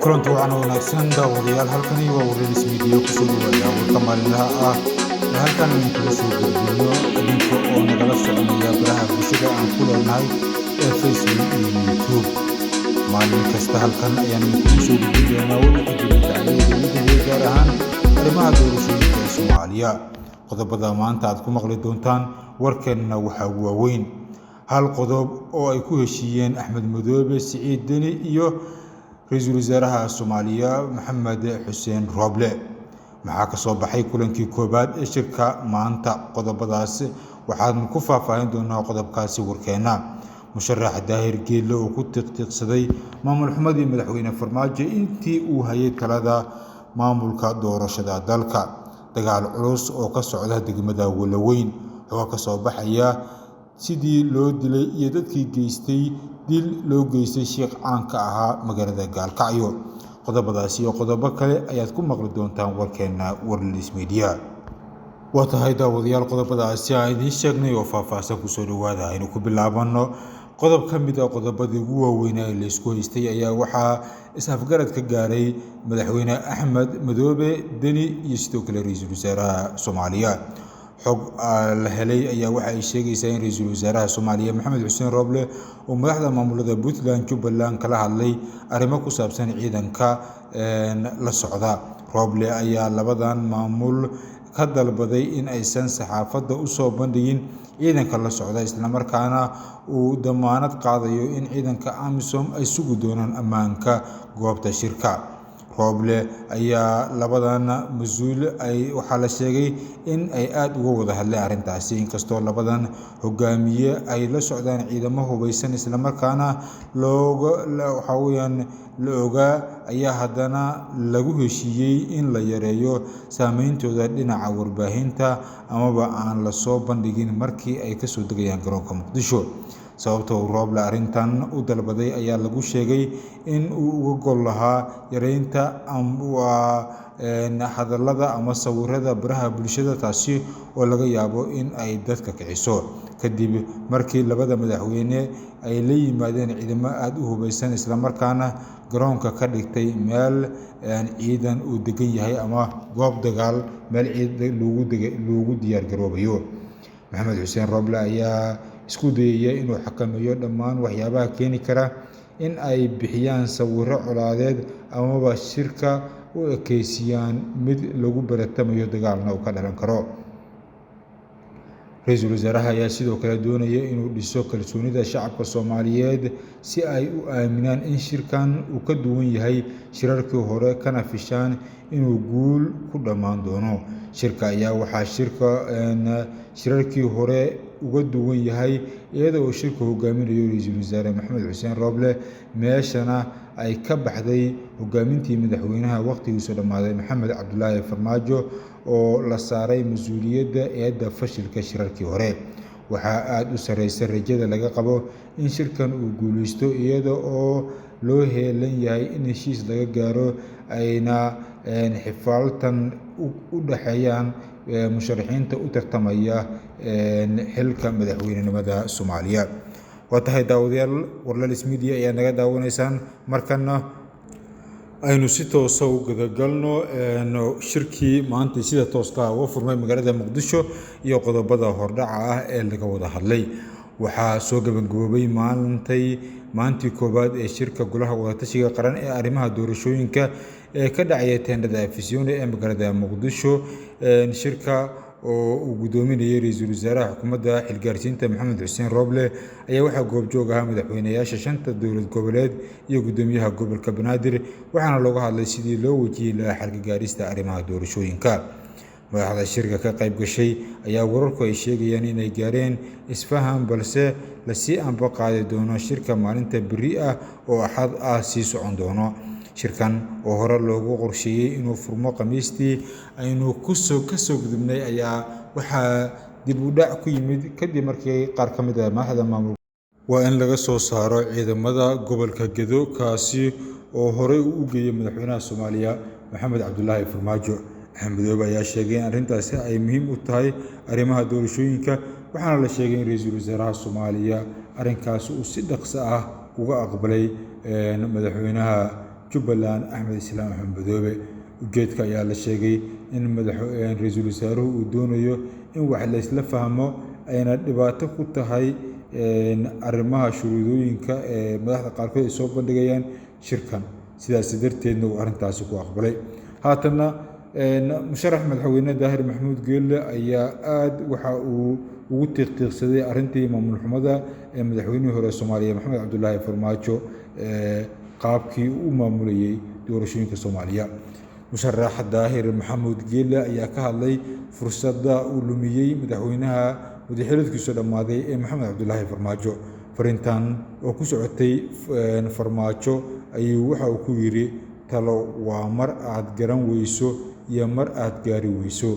Kulanti wacan wanaagsan, daawadayaal. Halkani waa Warrelis Media. Kusoo dhawaada warka maalinlaha ah ee halkan idinkaga soo gudbino, idinka oo nagala soconaya baraha bulshada aan ku leenahay ee Facebook iyo YouTube. Maalin kasta halkan ayaan idinkugu soo gudbin doonaa wixii jira dacaladeeda ugu dambeeya, gaar ahaan arrimaha doorashooyinka ee Soomaaliya. Qodobada maanta aad ku maqli doontaan warkeenna waxaa ugu waaweyn hal qodob oo ay ku heshiiyeen Axmed Madoobe, Siciid Deni iyo ra-iisul wasaaraha Soomaaliya Maxamed Xuseen Rooble. Maxaa ka soo baxay kulankii koowaad ee shirka maanta? Qodobadaas waxaan ku faahfaahin doonaa qodobkaasi warkeenna. Musharax Daahir Geelle oo ku tiqtiiqsaday maamul xumadii madaxweyne Farmaajo intii uu hayay talada maamulka doorashada dalka. Dagaal culus oo ka socda degmada Walaweyn, xoga ka soo baxaya sidii loo dilay iyo dadkii geystay dil loo geystay sheekh caanka ahaa magaalada Gaalkacyo. Qodobadaasi iyo qodobo kale ayaad ku maqli doontaan warkeenna Warlis Media. Waa tahay, daawadayaal, qodobadaasi aan idiin sheegnay oo faahfaahsan kusoo dhawaada. Aynu ku bilaabano qodob ka mid ah qodobadii ugu waaweynaa ee laysku haystay ayaa waxaa is-afgarad ka gaaray madaxweyne Axmed Madoobe Deni iyo sidoo kale ra-iisul wasaaraha Soomaaliya. Xog la helay ayaa waxa ay sheegaysaa in ra-iisul wasaaraha Soomaaliya Maxamed Xuseen Rooble uu madaxda maamulada Puntland, Jubbaland kala hadlay arrimo ku saabsan ciidanka la socda. Rooble ayaa labadan maamul ka dalbaday in aysan saxaafadda u soo bandhigin ciidanka la socda, islamarkaana uu damaanad qaadayo in ciidanka AMISOM ay sugi doonaan ammaanka goobta shirka. Rooble ayaa labadan mas-uul ay waxaa la sheegay in ay aada uga wada hadleen arrintaasi, inkastoo labadan hogaamiye ay la socdaan ciidamo hubeysan islamarkaana looga waxaa weyaan la ogaa, ayaa haddana lagu heshiiyey in la yareeyo saameyntooda dhinaca warbaahinta amaba aan lasoo bandhigin markii ay kasoo degayaan garoonka Muqdisho. Sababta uu Rooble arrintan u dalbaday ayaa lagu sheegay in uu uga gol lahaa yareynta hadallada ama sawirada baraha bulshada, taasi oo laga yaabo in ay dadka kiciso, kadib markii labada madaxweyne ay la yimaadeen ciidamo aada u hubeysan, islamarkaana garoonka ka dhigtay meel ciidan uu degan yahay ama goob dagaal, meel ciidan loogu diyaar garoobayo. Maxamed Xuseen Rooble ayaa isku dayaya inuu xakameeyo dhammaan waxyaabaha keeni kara in ay bixiyaan sawirro colaadeed amaba shirka u ekeysiiyaan mid lagu baratamayo, dagaalna uu ka dhalan karo. Ra-iisul wasaaraha ayaa sidoo kale doonaya inuu dhiso kalsoonida shacabka Soomaaliyeed si ay u aaminaan in shirkan uu ka duwan yahay shirarkii hore, kana fishaan inuu guul ku dhammaan doono. Shirka ayaa waxaa shirka shirarkii hore uga duwan yahay iyada oo shirka hogaaminayo ra-iisul wasaare Maxamed Xuseen Rooble, meeshana ay ka baxday hogaamintii madaxweynaha wakhtigiisu dhammaaday Maxamed Cabdulaahi Farmaajo, oo la saaray mas-uuliyadda eedda fashilka shirarkii hore. Waxaa aada u sarreysa rajada laga qabo in shirkan uu guuleysto, iyada oo loo heelan yahay in heshiis laga gaaro ayna xifaaltan u dhexeeyaan musharaxiinta u tartamaya xilka madaxweynenimada Soomaaliya. Waa tahay, daawadayaal, Warlalis Media ayaa naga daawanaysaan. Markana aynu si toosa u gudagalno shirkii maanta sida tooska uga furmay magaalada Muqdisho iyo qodobada hordhaca ah ee laga wada hadlay. Waxaa soo gabagaboobay maalintay maantii koowaad ee shirka Golaha Wadatashiga Qaran ee arrimaha doorashooyinka ee ka dhacaya teendhada Afisyoone ee magaalada Muqdisho. Shirka oo uu guddoominayay ra-iisul wasaaraha xukuumadda xilgaarsiinta Maxamed Xuseen Rooble ayaa waxaa goobjoog ahaa madaxweynayaasha shanta dowlad goboleed iyo guddoomiyaha gobolka Banaadir, waxaana looga hadlay sidii loo wajihi lahaa xalka gaarista arrimaha doorashooyinka. Madaxda shirka ka qayb gashay ayaa wararku ay sheegayaan inay gaareen isfaham, balse lasii anba qaadi doono shirka maalinta berri ah oo Axad ah sii socon doono. Shirkan oo hore loogu qorsheeyey inuu furmo Khamiistii aynu kusoo kasoo gudubnay ayaa waxaa dib u dhac ku yimid kadib markii qaar ka mid ah madaxda maamul waa in laga soo saaro ciidamada gobolka Gedo, kaasi oo horey u geeyey madaxweynaha Soomaaliya Maxamed Cabdulaahi Farmaajo. Axmed Madoobe ayaa sheegay in arrintaasi ay muhiim u tahay arrimaha doorashooyinka, waxaana la sheegay in ra-iisul wasaaraha Soomaaliya arrinkaasi uu si dhaqso ah uga aqbalay madaxweynaha Jubbaland Axmed Islaam Axmed Madoobe. Ujeedka ayaa la sheegay in ra-iisul wasaaruhu uu doonayo in wax laysla fahmo ayna dhibaato ku tahay arrimaha shuruudooyinka ee madaxda qaarkood ay soo bandhigayaan shirkan, sidaas darteedna uu arrintaasi ku aqbalay. Haatanna musharax madaxweyne Daahir Maxamuud Geelle ayaa aad waxa uu ugu tiiqtiiqsaday arrintii maamul xumada ee madaxweynihii hore Soomaaliya Maxamed Cabdulaahi Farmaajo ee qaabkii uu u maamulayay doorashooyinka Soomaaliya. Musharax Daahir Maxamuud Geelle ayaa ka hadlay fursadda uu lumiyey madaxweynaha madaxweynkiisu dhammaaday ee Maxamed Cabdulaahi Farmaajo. Farintan oo ku socotay Farmaajo ayuu waxa uu ku yidhi: talo waa mar aad garan weyso iyo mar aad gaari weyso.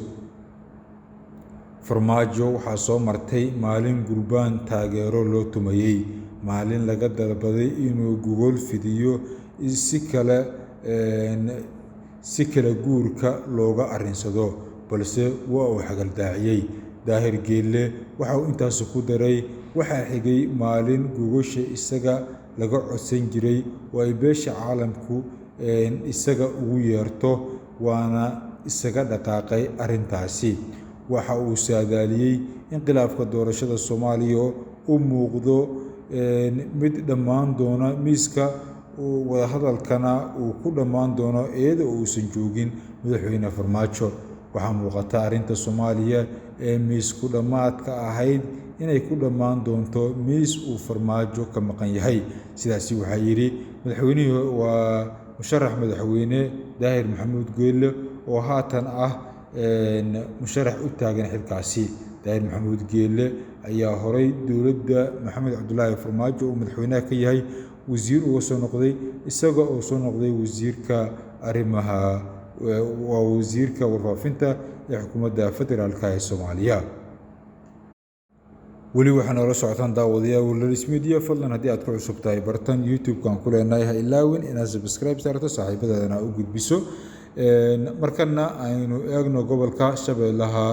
Farmaajo waxaa soo martay maalin gurbaan taageero loo tumayey, maalin laga dalbaday inuu gogol fidiyo si kala guurka looga arrinsado, balse waa uu xagaldaaciyey. Daahir Geelle waxa uu intaasi ku daray: waxaa xigay maalin gogosha isaga laga codsan jiray oo ay beesha caalamku isaga ugu yeerto, waana isaga dhaqaaqay arrintaasi. Waxa uu saadaaliyey in khilaafka doorashada Soomaaliya uu muuqdo mid dhammaan doona miiska wadahadalkana uu ku dhammaan doono iyada oo uusan joogin madaxweyne Farmaajo. Waxaa muuqata arrinta Soomaaliya ee miisku dhammaadka ahayd inay ku dhammaan doonto miis uu Farmaajo ka maqan yahay. Sidaasi waxaa yidhi madaxweynihii waa musharax madaxweyne Daahir Maxamuud Geelle oo haatan ah musharax u taagan xilkaasi. Daahir Maxamuud Geelle ayaa horay dowladda Maxamed Cabdulaahi Farmaajo uu madaxweynaha ka yahay wasiir uga soo noqday, isaga oo soo noqday wasiirka arrimaha waa wasiirka warfaafinta ee xukuumadda federaalka ee Soomaaliya. Weli waxaa noola socotaan daawadayaal Warlays Media. Fadlan haddii aad ku cusub tahay bartan YouTube-kan ku leenahay, ha ilaawin inaad subscribe saarto, saaxiibadaadana u gudbiso. Markana aynu eegno gobolka Shabeellaha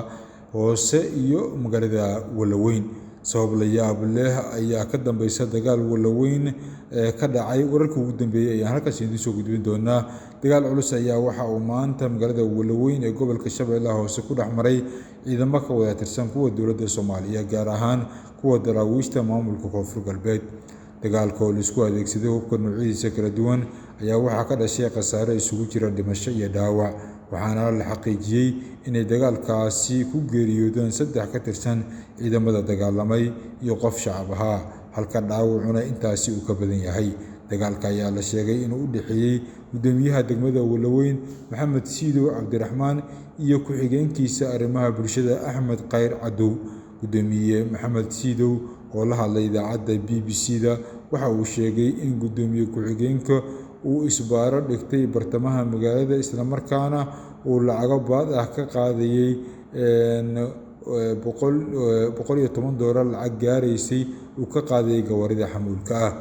Hoose iyo magaalada Walaweyn. Sabab la yaab leh ayaa ka dambeysa dagaal Walaweyn ee ka dhacay. Wararkii ugu dambeeyey ayaan halkaas idiin soo gudbin doonaa. Dagaal culus ayaa waxa uu maanta magaalada Walaweyn ee gobolka Shabeellaha Hoose ku dhex maray ciidamo ka wada tirsan kuwa dowladda Soomaaliya, gaar ahaan kuwa daraawiishta maamulka Koonfur Galbeed. Dagaalka oo laisku adeegsaday hubka noocyadiisa kala duwan ayaa waxaa ka dhashay khasaare isugu jira dhimasho iyo dhaawac, waxaana la xaqiijiyey inay dagaalkaasi ku geeriyoodeen 3 ka tirsan ciidamada dagaalamay iyo qof shacab ahaa, halka dhaawacuna intaasi uu ka badan yahay. Dagaalka ayaa la sheegay inuu u dhexeeyey guddoomiyaha degmada Walaweyn Maxamed Siidow Cabdiraxmaan iyo ku-xigeenkiisa arrimaha bulshada Axmed Khayr Cadow. Guddoomiye Maxamed Siidow oo la hadlay idaacadda BBC-da waxa uu sheegay in guddoomiye ku-xigeenka uu isbaaro dhigtay bartamaha magaalada, islamarkaana uu lacago baad ah ka qaadayay $110 lacag gaaraysay uu ka qaadayay gawaarida xamuulka ah.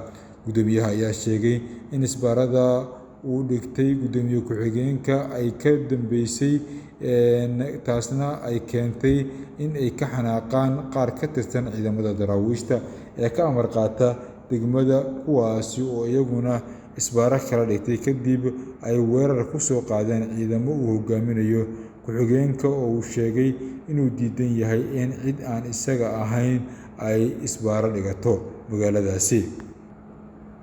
Guddoomiyaha ayaa sheegay in isbaarada uu dhigtay guddoomiye ku-xigeenka ay ka dambeysay, taasna ay keentay in ay ka xanaaqaan qaar ka tirsan ciidamada daraawiishta ee ka amar qaata degmada, kuwaasi oo iyaguna isbaaro kala dhigtay kadib ay weerar ku soo qaadeen ciidamo uu hogaaminayo ku-xigeenka oo uu sheegay inuu diidan yahay in cid aan isaga ahayn ay isbaaro dhigato magaaladaasi.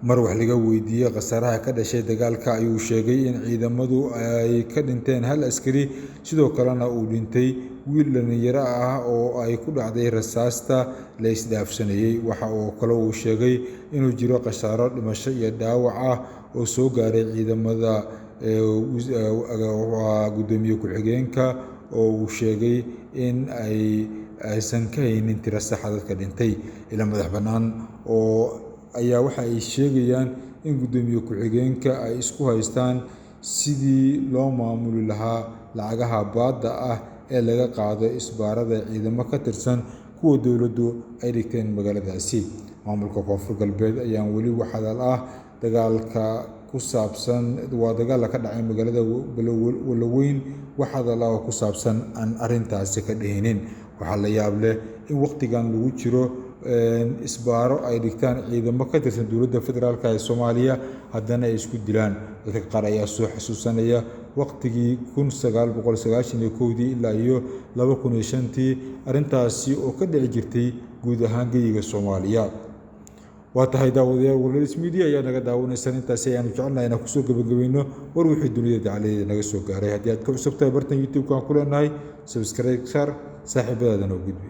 Mar wax laga weydiiyey khasaaraha ka dhashay dagaalka ayuu sheegay in ciidamadu ay ka dhinteen 1 askari, sidoo kalena uu dhintay wiil dhalinyaro ah oo ay ku dhacday rasaasta la isdhaafsanayay. Waxa uu kale uu sheegay inuu jiro khasaaro dhimasho iyo dhaawac ah oo soo gaaray ciidamada guddoomiye ku-xigeenka oo uu sheegay in aysan ka haynin tiro sax ah dadka dhintay. Ila madax bannaan oo ayaa waxa ay sheegayaan in guddoomiye ku-xigeenka ay isku haystaan sidii loo maamuli lahaa lacagaha baadda ah ee laga qaado isbaarada ciidamo ka tirsan kuwa dowladdu ay dhigteen magaaladaasi. Maamulka Koonfur Galbeed ayaan weli wax hadal ah dagaalka ku saabsan waa dagaala ka dhacay magaalada Walaweyn wax hadal ah oo ku saabsan aan arrintaasi ka dhihinin. Waxaa la yaab leh in wakhtigan lagu jiro isbaaro ay dhigtaan ciidamo ka tirsan dowladda federaalk ee Soomaaliya, haddana ay isku dilaan. Dadka qaar ayaa soo xasuusanaya wakhtigii 1991dii ilaa iyo 2005tii, arrintaasi oo ka dhici jirtay guud ahaan geyiga Soomaaliya. Waa tahay daawadayaal, Warlays Media ayaa naga daawanaysaan. Intaasi ayaanu jecelnahay inaan kusoo gebagabayno war wixii dunida dacaladeeda naga soo gaaray. Haddii aad ka cusub tahay bartan YouTube-ka aan ku leenahay, subscribe saar, saaxiibadaadana u gudbi.